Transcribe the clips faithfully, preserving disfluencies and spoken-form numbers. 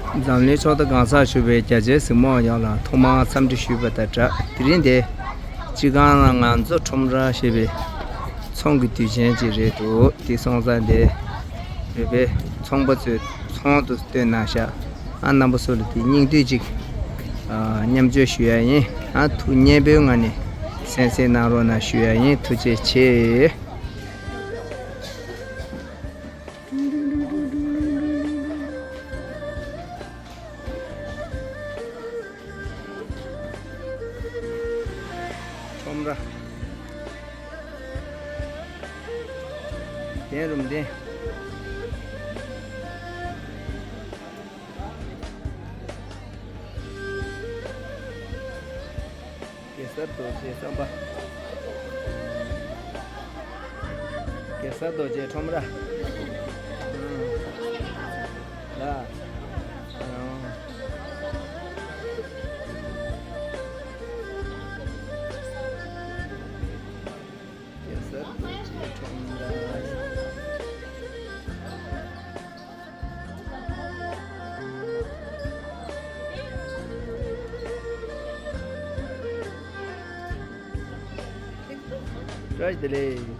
འཛམ་གླིང་ཕྱོགས་མཐའ་གང་སར་བཞུགས་པའི་རྒྱ་ཆེའི་གཟིགས་མོ་བ་ཡོངས་ལ་ཐོག་མར་འཚམས་འདྲི་ཞུས་པ་དང་སྦྲགས། དེ་རིང་འདི་སྤྱི་ཁང་ནང་ང་ཚོ་ཁྲོམ་ར་ཞེས་པའི་ཚོང་གི་དུས་ཆེན་ཅིག་རེད་འདུག་དེ་སོང་ཙང་འདི་བོད་པའི་ཚོང་པ་ཚོས་ཚོང་དུ་བཏོན་གནང་ཤག་ཨ་རྣམ་པ་ཚོ་ལ་དེ་སྙིང་བསྡུས་ཅིག་ཨ་མཉམ་སྤྱོད་ཞུ་ཡ་ཡིན། ཨ་ཐུགས་མཉེས་པོའི་ངང་ནས་གསན་གཟིགས་གནང་རོགས་གནང་ཞུ་ཡ་ཡིན། ཐུགས་རྗེ་ཆེ། ཁྲོམ་ར། གདན་རུམ་གདན། གེ་སར་རྡོ་རྗེ་བསམ་པ། གེ་སར་རྡོ་རྗེ་ཁྲོམ་ར། ཨང་། ལ། ཨང་། གེ་སར་རྡོ་རྗེ་ཁྲོམ་ར། བཀྲ་ཤིས་བདེ་ལེགས།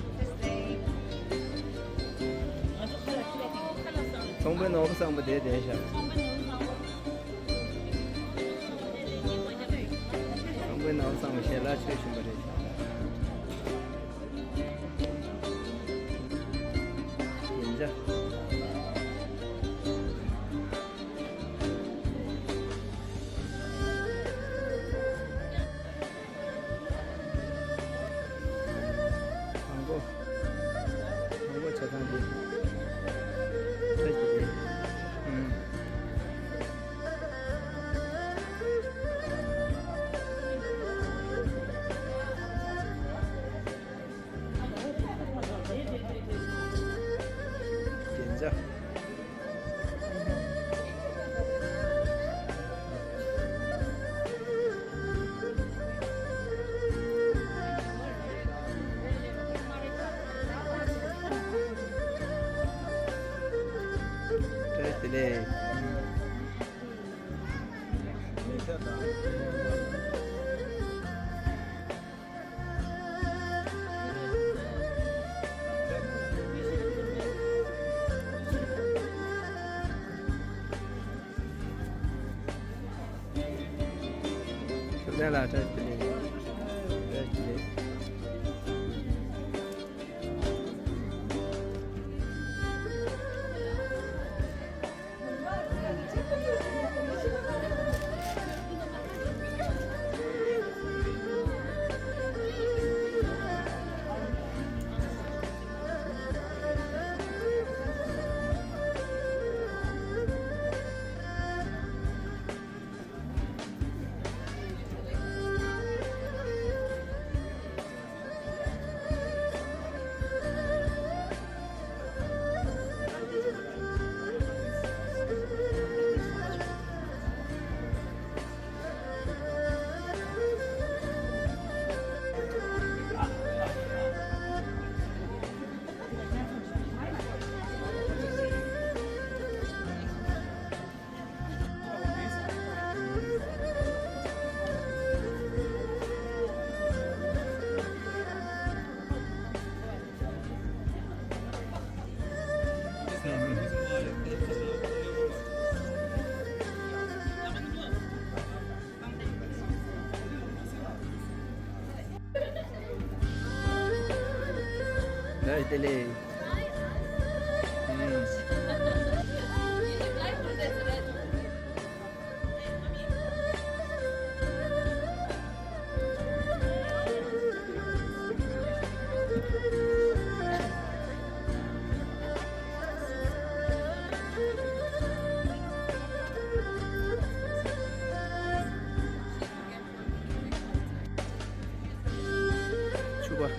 ཚོང་དཔོན་ནོར་བུ་བཟང་པོ་དེ་བསྡད་ཤག་ཚོང་དཔོན་ནོར་བུ་བཟང་པོ་ཞལ་ལག་མཆོད་བཞིན་པ་རེད་ཤག་ཡིན་ཅག་དང་པོ། དང་པོ་ཆ་ཚང་འདི། ཁ་ཅིག་རེད། ཨུམ། བདེ་འཇགས། བཀྲ་ཤིས་བདེ་ལེགས། ཐུབ་བསྟན་ལགས་བཀྲ་ཤིས་བདེ་ལེགས། བཀྲ་ཤིས་བདེ་ལེགས། བཀྲ་ཤིས་བདེ་ལེགས། ཨུམ། ཕྱུ་པ།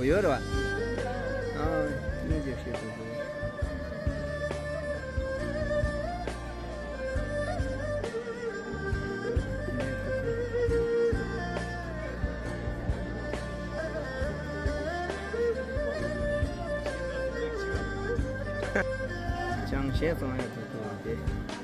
ཡོད་རེད་བ། ཨ། སྙིང་རྗེ་ཞིག་འདུག་ཅང་ཤེས་སོང་ཡ་ཐུག་ཐུག་དེ།